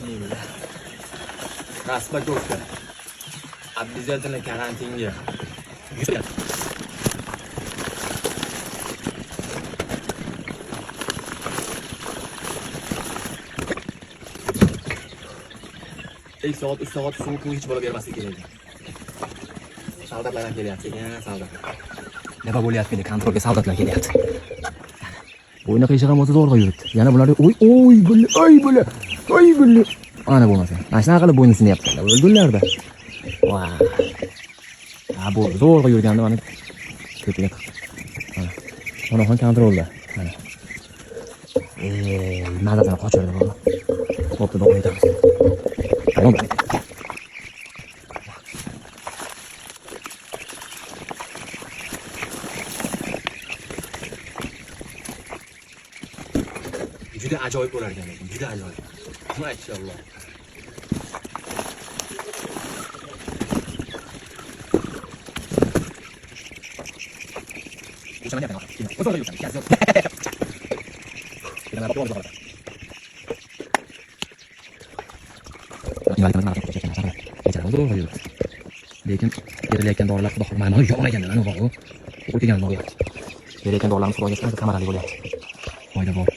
Bismillah. Распаковка. Обязательно karantinga. Ikki soat, 3 soat suv hech bola bermaslik kerak ekan. Soldatlar ham kelyapti ekan, soldatlar. Nima bo'lyapti meni kontrolga soldatlar kelyapti. Bo'yni qiyshiq ham bo'lsa zo'rg'a yuribdi. Yana bular oy oy bulla, oy bulla, oy bulla. Ana bo'lmasa. Mana shunaqa qilib bo'yni sinyapti. O'ldilarda. Va. Ha, bu zo'rg'a yurganda mana ko'tiga tiqdi. Mana. Onaxon kontrolda. Mana. Ey, mazasini qochirdi bu. Bo'pti, davom etamiz. Tamom. Juda ajoyib bo'lar ekan lekin, juda ajoyib. Mashalloh. Lekin berilayotgan dorilar xudo xohlasa mana yo'q ekan, mana bu. O'tgan bo'lyapti. Berayotgan dorilarimiz xudoga shukr kamarali bo'lyapti. Foyda bor.